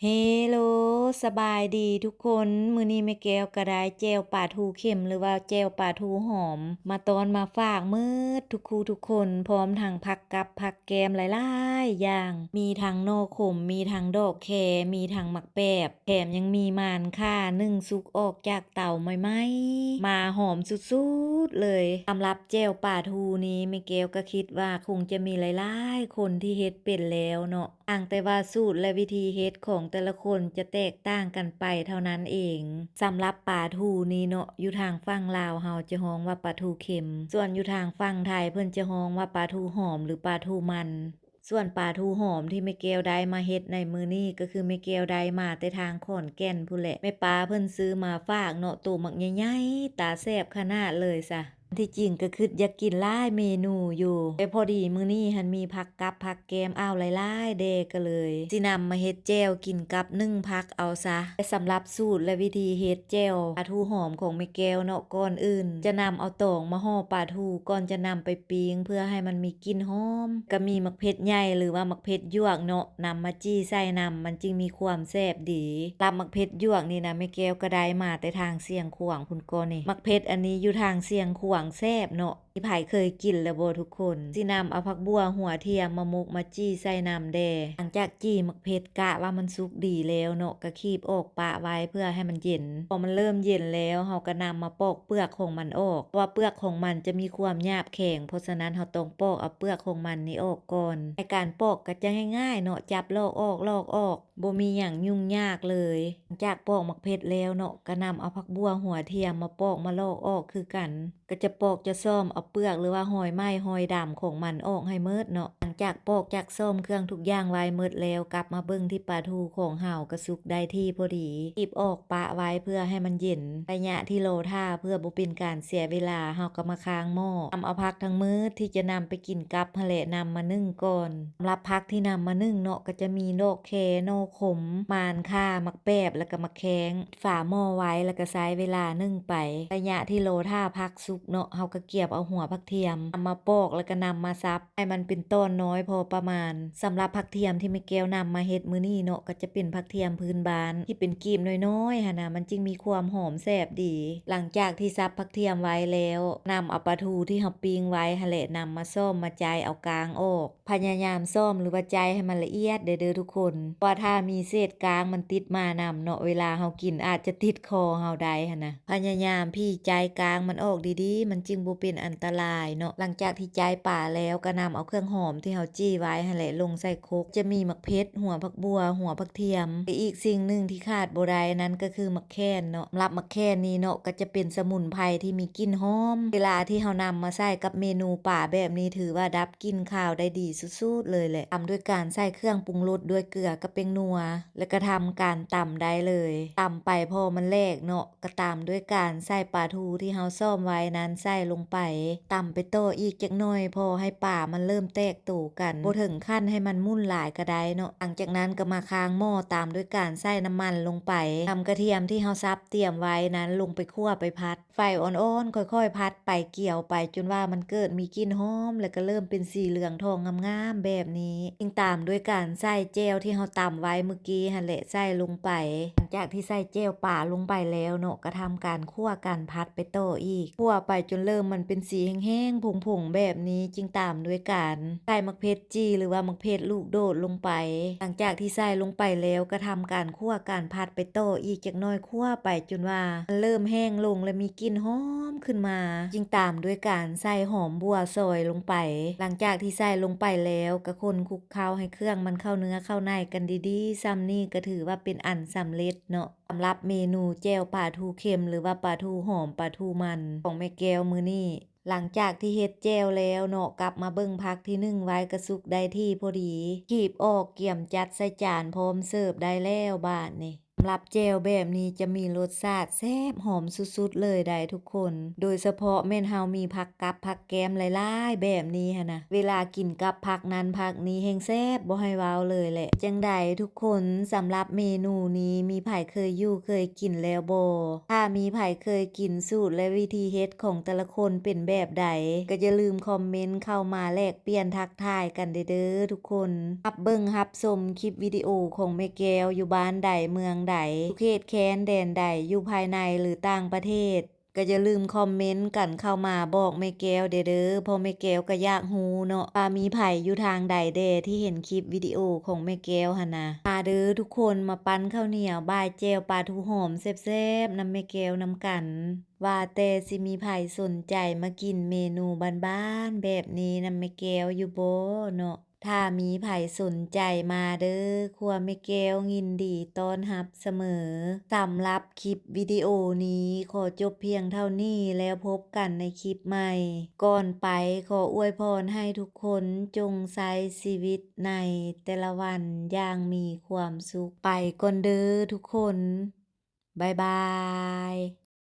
ເຮໂລ ສະບາຍດີທຸກຄົນ. ມື້ນີ້ແມ່ແກ້ວກໍໄດ້ແຈ່ວປາທູເຄັມ ຫຼືວ່າແຈ່ວປາທູຫອມ ມາຕ້ອນມາຝາກໝົດທຸກຄູ່ທຸກຄົນ ພ້ອມທັງຜັກກັບຜັກແກ້ມຫຼາຍໆຢ່າງ ມີທັງໜໍ່ຂົມ ມີທັງດອກແຄ ມີທັງໝາກແປບ ແຖມຍັງມີໝານຂ່າໜຶ້ງສຸກອອກຈາກເຕົາໃໝ່ໆ ມາຫອມສຸດໆເລີຍ. ສຳລັບແຈ່ວປາທູນີ້ ແມ່ແກ້ວກໍຄິດວ່າຄົງຈະມີຫຼາຍໆຄົນທີ່ເຮັດເປັນແລ້ວເນາະ. ຕ່າງແຕ່ວ່າສູດ ແລະ ວິທີເຮັດຂອງແຕ່ລະຄົນຈະແຕກຕ່າງກັນໄປເທົ່ານັ້ນເອງ. ສຳລັບປາທູນີ້ເນາະ ຢູ່ທາງຝັ່ງລາວເຮົາຈະຮ້ອງວ່າປາທູເຄັມ, ສ່ວນຢູ່ທາງຝັ່ງໄທເພິ່ນຈະຮ້ອງວ່າປາທູຫອມ ຫຼື ປາທູມັນ. ສ່ວນປາທູຫອມທີ່ແມ່ແກ້ວໄດ້ມາເຮັດໃນມື້ນີ້ ກໍຄືແມ່ແກ້ວໄດ້ມາແຕ່ທາງຂອນແກ່ນພຸ້ນແຫຼະ. ແມ່ປ້າເພິ່ນຊື້ມາຝາກເນາະ, ໂຕບັກໃຫຍ່ໆ ຕາແຊບຂະໜາດເລີຍຊະ. ທີ່ຈິງກໍຄິດຢາກກິນຫຼາຍເມນູຢູ່ ແຕ່ພໍດີມື້ນີ້ຫັ້ນມີຜັກກັບຜັກແກ້ມ ອ້າວ ຫຼາຍໆແດ່ ກໍເລີຍຊິນຳມາເຮັດແຈ່ວກິນກັບໜຶ້ງຜັກເອົາຊະ. ແລະ ສຳລັບສູດ ແລະ ວິທີເຮັດແຈ່ວປາທູຫອມຂອງແມ່ແກ້ວເນາະ, ກ່ອນອື່ນຈະນຳເອົາຕອງມາຫໍ່ປາທູ ກ່ອນຈະນຳໄປປີ້ງ ເພື່ອໃຫ້ມັນມີກິ່ນຫອມ. ກໍມີໝາກເຜັດໃຫຍ່ ຫຼືວ່າໝາກເຜັດຢວກເນາະ ນຳມາຈີ່ໃສ່ນຳ ມັນຈຶ່ງມີຄວາມແຊບດີ. ສຳລັບໝາກເຜັດຢວກນີ້ນະ ແມ່ແກ້ວກໍໄດ້ມາແຕ່ທາງຊຽງຂວາງພຸ້ນກໍນີ້. ໝາກເຜັດອັນນີ້ຢູ່ທາງຊຽງຂວາງແຊບເນາະ. ມີໃຜເຄີຍກິນແລ້ວບໍ່ທຸກຄົນ? ຊິນຳເອົາຜັກບົ່ວຫົວທຽມມາໝົກມາຈີ່ໃສ່ນຳແດ່. ຫຼັງຈາກຈີ່ໝາກເຜັດ ກະວ່າມັນສຸກດີແລ້ວເນາະ ກະຄີບອອກປະໄວ້ເພື່ອໃຫ້ມັນເຢັນ. ພໍມັນເລີ່ມເຢັນແລ້ວ ເຮົາກະນຳມາປອກເປືອກຂອງມັນອອກ ເພາະວ່າເປືອກຂອງມັນຈະມີຄວາມຫຍາບແຂງ, ເພາະສະນັ້ນເຮົາຕ້ອງປອກເອົາເປືອກຂອງມັນນີ້ອອກກ່ອນ. ໃນການປອກກະຈະງ່າຍໆເນາະ, ຈັບລອກອອກ ລອກອອກ ບໍ່ມີຫຍັງຫຍຸ້ງຍາກເລີຍ. ຫຼັງຈາກປອກໝາກເຜັດແລ້ວເນາະ ກະນຳເອົາຜັກບົ່ວຫົວທຽມມາປອກມາລອກອອກຄືກັນ. ກໍຈະປອກຈະສ້ອມເອົາເປືອກ ຫຼືວ່າຮອຍໄໝ້ຮອຍດຳຂອງມັນອອກໃຫ້ໝົດເນາະ. ຫຼັງຈາກປອກຈາກສ້ອມເຄື່ອງທຸກຢ່າງໄວ້ໝົດແລ້ວ ກັບມາເບິ່ງທີ່ປາທູຂອງເຮົາກໍສຸກໄດ້ທີ່ພໍດີ. ຄີບອອກປະໄວ້ເພື່ອໃຫ້ມັນເຢັນ. ໄລຍະທີ່ລໍຖ້າ ເພື່ອບໍ່ເປັນການເສຍເວລາ ເຮົາກໍມາຄ້າງໝໍ້ ນຳເອົາຜັກທັງໝົດທີ່ຈະນຳໄປກິນກັບຫັ້ນແຫຼະ ນຳມາໜຶ້ງກ່ອນ. ສຳລັບຜັກທີ່ນຳມາໜຶ້ງເນາະ ກໍຈະມີດອກແຄ, ໜໍ່ຂົມ, ໝານຂ່າ, ໝາກແປບ ແລ້ວກໍໝາກແຂ້ງ. ຝາໝໍ້ໄວ້ ແລ້ວກໍໃຊ້ເວລາໜຶ້ງໄປ. ໄລຍະທີ່ລໍຖ້າຜັກສຸກເນາະ ເຮົາກໍກຽມເອົາຫົວຜັກທຽມ ນຳມາປອກ ແລ້ວກໍນຳມາສັບໃຫ້ມັນເປັນຕ່ອນນ້ອຍພໍປະມານ. ສຳລັບຜັກທຽມທີ່ແມ່ແກ້ວນຳມາເຮັດມື້ນີ້ເນາະ ກໍຈະເປັນຜັກທຽມພື້ນບ້ານທີ່ເປັນກີບນ້ອຍໆຫັ້ນນະ ມັນຈຶ່ງມີຄວາມຫອມແຊບດີ. ຫຼັງຈາກທີ່ສັບຜັກທຽມໄວ້ແລ້ວ ນຳເອົາປາທູທີ່ເຮົາປີ້ງໄວ້ຫັ້ນແຫຼະ ນຳມາສ້ອມມາຈາຍເອົາກ້າງອອກ. ພະຍາຍາມສ້ອມ ຫຼືວ່າຈາຍໃຫ້ມັນລະອຽດແດ່ເດີທຸກຄົນ ເພາະວ່າຖ້າມີເສດກ້າງມັນຕິດມານຳເນາະ ເວລາເຮົາກິນອາດຈະຕິດຄໍເຮົາໄດ້ຫັ້ນນະ. ພະຍາຍາມຜີຈາຍກ້າງມັນອອກດີໆ ມັນຈຶ່ງບໍ່ເປັນອັນຕະລາຍເນາະ. ຫຼັງຈາກທີ່ຈາຍປາແລ້ວ ກໍນຳເອົາເຄື່ອງຫອມທີ່ເຮົາຈີ່ໄວ້ຫັ້ນແຫຼະລົງໃສ່ຄົກ. ຈະມີໝາກເຜັດ, ຫົວຜັກບົ່ວ, ຫົວຜັກທຽມ ແລະ ອີກສິ່ງໜຶ່ງທີ່ຂາດບໍ່ໄດ້ນັ້ນກໍຄືໝາກແຂ່ນເນາະ. ສຳລັບໝາກແຂ່ນນີ້ເນາະ ກໍຈະເປັນສະໝຸນໄພທີ່ມີກິ່ນຫອມ. ເວລາທີ່ເຮົານຳມາໃສ່ກັບເມນູປາແບບນີ້ ຖືວ່າດັບ ກິ່ນຄາວໄດ້ດີສຸດໆເລີຍແຫຼະ. ຕາມດ້ວຍການໃສ່ເຄື່ອງປຸງລົດດ້ວຍເກືອກັບແປ້ງນົວ ແລ້ວກະທຳການຕຳໄດ້ເລີຍ. ຕຳໄປພໍມັນແຫຼກເນາະ ກະຕາມດ້ວຍການໃສ່ປາທູທີ່ເຮົາຊ້ອມໄວ້ນັ້ນໃສ່ລົງໄປ. ຕຳໄປຕໍ່ອີກຈັກໜ້ອຍ ພໍໃຫ້ປາມັນເລີ່ມແຕກໂຕກັນ, ບໍ່ເຖິງຂັ້ນໃຫ້ມັນໝຸ່ນຫຼາຍກະໄດ້ເນາະ. ຫຼັງຈາກນັ້ນກະມາຄ້າງໝໍ້ ຕາມດ້ວຍການໃສ່ນ້ຳມັນລົງໄປ. ນຳກະທຽມທີ່ເຮົາສັບຕຽມໄວ້ນັ້ນລົງໄປຂົ້ວໄປຜັດ. ໄຟອ່ອນໆ ຄ່ອຍໆ ຜັດໄປ ກຽວໄປ ຈົນວ່າມັນເກີດມີກິ່ນຫອມ ແລ້ວກໍເລີ່ມເປັນສີເຫຼືອງທອງງາມໆແບບນີ້. ຈຶ່ງຕາມດ້ວຍການໃສ່ແຈ່ວທີ່ເຮົາຕຳໄວ້ມື້ກີ້ຫັ້ນແຫຼະ ໃສ່ລົງໄປ. ຫຼັງຈາກທີ່ໃສ່ແຈ່ວປາລົງໄປແລ້ວເນາະ ກໍທຳການຂົ້ວການຜັດໄປຕໍ່ອີກ. ຂົ້ວໄປຈົນເລີ່ມມັນເປັນສີແຫ້ງໆ ຜົງໆແບບນີ້ ຈຶ່ງຕາມດ້ວຍການໃສ່ໝາກເຜັດຈີ່ ຫຼືວ່າໝາກເຜັດລູກໂດດລົງໄປ. ຫຼັງຈາກທີ່ໃສ່ລົງໄປແລ້ວ ກໍທຳການຂົ້ວການຜັດໄປຕໍ່ອີກຈັກໜ້ອຍ ຂົ້ວໄປຈົນວ່າມັນເລີ່ມແຫ້ງລົງ ແລະ ມີກິ່ນຫອມຂຶ້ນມາ. ຈຶ່ງຕາມດ້ວຍການໃສ່ຫອມບົ່ວຊອຍລົງໄປ. ຫຼັງຈາກທີ່ໃສ່ລົງໄປແລ້ວ ກໍຄົນຄຸກເຄົ້າໃຫ້ເຄື່ອງມັນເຂົ້າເນື້ອເຂົ້າໃນກັນດີໆ. ສ່ຳນີ້ກໍຖືວ່າເປັນອັນສຳເລັດເນາະ ສຳລັບເມນູແຈ່ວປາທູເຄັມ ຫຼືວ່າປາທູຫອມ ປາທູມັນ ຂອງແມ່ແກ້ວມື້ນີ້. ຫຼັງຈາກທີ່ເຮັດແຈ່ວແລ້ວເນາະ ກັບມາເບິ່ງຜັກທີ່ໜຶ້ງໄວ້ກໍສຸກໄດ້ທີ່ພໍດີ. ຄີບອອກ ກຽມຈັດໃສ່ຈານ ພ້ອມເສີບໄດ້ແລ້ວບາດນີ້. ສຳ ລັບແຈ່ວແບບນີ້ຈະມີລົດຊາດແຊບຫອມສຸດໆເລີຍໄດ໋ທຸກຄົນ ໂດຍສະເພາະແມ່ນເຮົາມີຜັກກັບຜັກແກ້ມຫຼາຍໆແບບນີ້ຫັ້ນນະ ເວລາກິນກັບຜັກນັ້ນຜັກນີ້ແຮ່ງແຊບບໍ່ໃຫ້ເວົ້າເລີຍແຫຼະ. ຈັ່ງໃດທຸກຄົນ ສຳລັບເມນູນີ້ມີໃຜເຄີຍຢູ່ເຄີຍກິນແລ້ວບໍ່? ຖ້າມີໃຜເຄີຍກິນສູດ ແລະ ວິທີເຮັດຂອງແຕ່ລະຄົນເປັນແບບໃດ ກໍຢ່າລືມຄອມເມັນເຂົ້າມາແລກປ່ຽນທັກທາຍກັນເດີ້ທຸກຄົນ. ຮັບເບິ່ງຮັບຊົມຄລິບວິດີໂອຂອງແມ່ແກ້ວຢູ່ບ້ານໃດເມືອງໃດ ຢູ່ເຂດແຄນແດນໃດ ຢູ່ພາຍໃນ ຫຼື ຕ່າງປະເທດ ກໍຢ່າລືມຄອມເມັນກັນເຂົ້າມາບອກແມ່ແກ້ວແດ່ເດີ້ ເພາະແມ່ແກ້ວກໍຢາກຮູ້ເນາະ ວ່າມີໃຜຢູ່ທາງໃດແດ່ທີ່ເຫັນຄລິບວິດີໂອຂອງແມ່ແກ້ວຫັ້ນນະ. ມາເດີ້ທຸກຄົນ ມາປັ້ນເຂົ້າໜຽວບາຍແຈ່ວປາທູຫອມແຊບໆນຳແມ່ແກ້ວນຳກັນ. ວ່າແຕ່ຊິມີໃຜສົນໃຈມາກິນເມນູບ້ານໆແບບນີ້ນຳແມ່ແກ້ວຢູ່ບໍ່ເນາະ? ຖ້າມີໃຜສົນໃຈມາເດີ້ ຄົວແມ່ແກ້ວຍິນດີຕ້ອນຮັບສະເໝີ. ສຳລັບຄລິບວິດີໂອນີ້ຂໍຈົບພຽງເທົ່ານີ້ ແລ້ວພົບກັນໃນຄລິບໃໝ່. ກ່ອນໄປຂໍອວຍພອນໃຫ້ທຸກຄົນຈົ່ງໃຊ້ຊີວິດໃນແຕ່ລະວັນຢ່າງມີຄວາມສຸກ. ໄປກ່ອນເດີ້ທຸກຄົນ. ບາຍບາຍ.